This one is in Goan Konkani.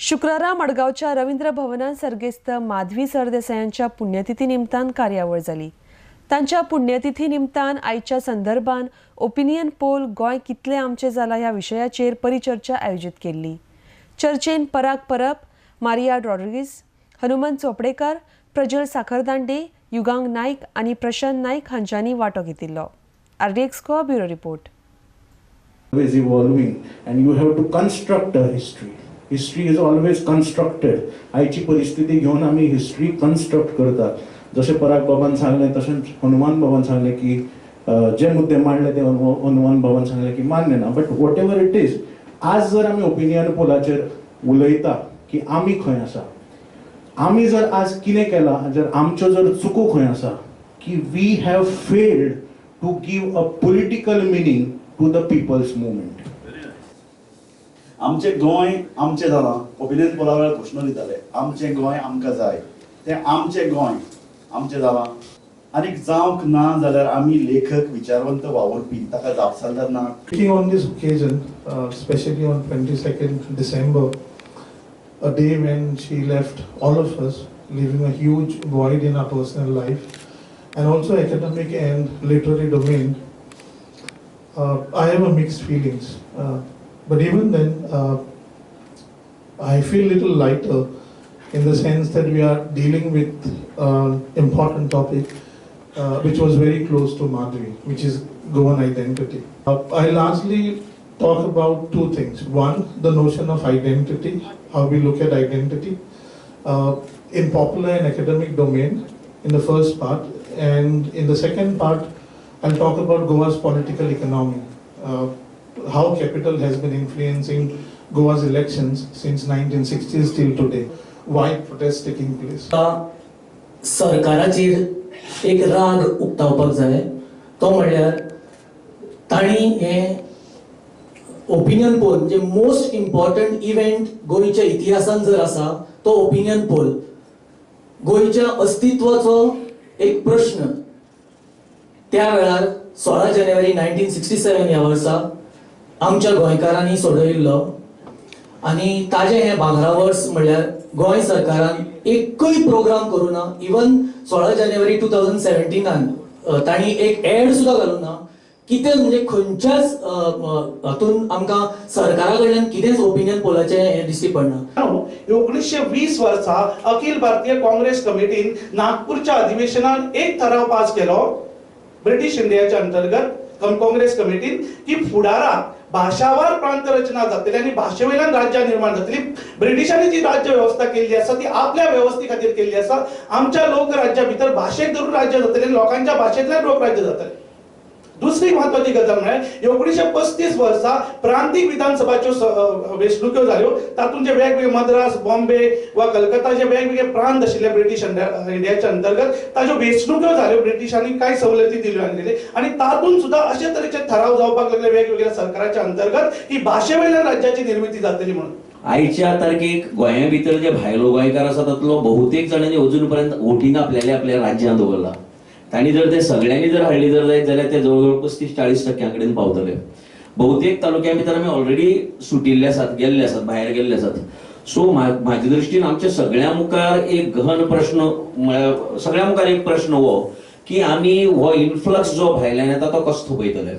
शुक्रारा मडगांवच्या रवींद्र भवनान सर्गेस्त माधवी सरदेसायांच्या पुण्यतिथी निमतान कार्यावळ जाली. तांच्या पुण्यतिथी निमतान आयच्या संदर्भान ओपिनियन पोल गोंय कितलें आमचें जाला ह्या विशयाचेर परिचर्चा आयोजीत केल्ली. चर्चेन पराग परब, मारिया रॉड्रिगीस, हनुमंत चोपडेकर, प्रजल साखरदांडे, युगांक नायक आनी प्रशांत नायक हांच्यांनी वांटो घेतिल्लो. RDX Goa bureau report. Always evolving and you have to construct a history. History is always constructed. आयची परिस्थिती घेवन आमी हिस्ट्री कन्स्ट्रक्ट करतात. जशें पराग बाबान सांगलें तशेंच हनुमान बाबान सांगलें की जे मुद्दे मांडले ते हनुमान बाबान सांगलें की मान्य ना, but whatever it is, आज जर आमी ओपिनियन पोलाचेर उलयता की आमी खंय आसा, आमी जर आज कितें केलां, जर आमच्यो जर चुको खंय आसा की we have failed to give a political meaning to the people's movement. आमचें गोंय आमचें जालां. ओपिनियन पोला वेळार घोशणा दिताले आमचें गोंय आमकां जाय, तें आमचें गोंय आमचें जालां आनीक जावंक ना जाल्यार आमी लेखक विचारवंत वावुरपी ताका जापसालदार ना. Speaking on this occasion, especially on 22nd December, a day when she left all of us, leaving a huge void in our personal life and also academic and literary domain, I have a mixed feelings. But even then, I feel little lighter in the sense that we are dealing with an important topic which was very close to Madhavi, which is Goan identity. I largely talk about two things. One, the notion of identity, how we look at identity in popular and academic domain in the first part, and in the second part, I'll talk about Goa's political economy, how capital has been influencing Goa's elections since 1960s till today, why protests taking place. सरकाराचेर एक राग उक्तावपाक जाय, तो म्हणल्यार तांणी हें ओपिनियन पोल म्हणजे मोस्ट इम्पॉर्टंट इव्हेंट गोंयच्या इतिहासान जर आसा तो ओपिनियन पोल, गोंयच्या अस्तित्वाचो एक प्रश्न त्या वेळार 16 जानेवारी 1967 ह्या वर्सा आमच्या गोंयकारांनी सोडयिल्लो आनी ताजें हें भांगरा वर्स म्हणल्यार गोंय सरकारान एकूय प्रोग्राम करूं ना. इवन 16 जानेवारी 2017 तांणी एक एड सुद्दां घालूं ना. कितें म्हणजे खंयच्याच हातून आमकां सरकारा कडल्यान कितेंच ओपिनियन पोलाचें हें दिश्टी पडना. 1920 वर्सा अखिल भारतीय काँग्रेस कमिटीन नागपूरच्या अधिवेशनात एक ठराव पास केलो ब्रिटीश इंडियाच्या अंतर्गत काँग्रेस कमिटीन की फुडाराक भाशावार प्रांत रचना जातली आनी भाशे वयल्यान राज्यां निर्माण जातली. ब्रिटिशांनी जी राज्य वेवस्था केल्ली आसा ती आपल्या वेवस्थे खातीर केल्ली आसा. आमच्या लोकराज्या भितर भाशेक धरून राज्य जातलें आनी लोकांच्या भाशेंतल्यान लोकराज्य जातलें. दुसरी महत्वाची गजाल म्हळ्यार 1935 वर्सा प्रांतीक विधानसभाच्यो वेंचणुक्यो जाल्यो. तातूंत जे वेगवेगळे मद्रास, बॉम्बे वा कलकत्ता जे वेगवेगळे प्रांत आशिल्ले ब्रिटीश इंडियाच्या अंतर्गत ताच्यो वेंचणुक्यो जाल्यो. ब्रिटिशांनी कांय सवलती दिल्यो आनी दिले आनी तातूंत सुद्दां अशे तरेचे ठराव जावपाक लागले वेगवेगळ्या सरकाराच्या अंतर्गत की भाशे वयल्यान राज्याची निर्मिती जातली म्हणून. आयच्या तारखेक गोंया भितर जे भायलो गोंयकार आसा तातूंतलो बहुतेक जाणांनी अजून पर्यंत वोटींग आपल्याले आपल्या राज्यांत दवरला. तांणी जर ते सगळ्यांनी जर हाडली जर जायत जाल्यार ते जवळ जवळ 35-40% कडेन पावतले. बहुतेक तालुक्या भितर आमी ऑलरेडी सुटिल्ले आसात, गेल्ले आसात, भायर गेल्ले आसात. सो म्हाज्या दृश्टीन आमच्या सगळ्या मुखार एक गहन प्रश्न म्हळ्यार सगळ्या मुखार एक प्रश्न हो की आमी हो इन्फ्लक्स जो भायल्यान येता तो कसो थोपयतले.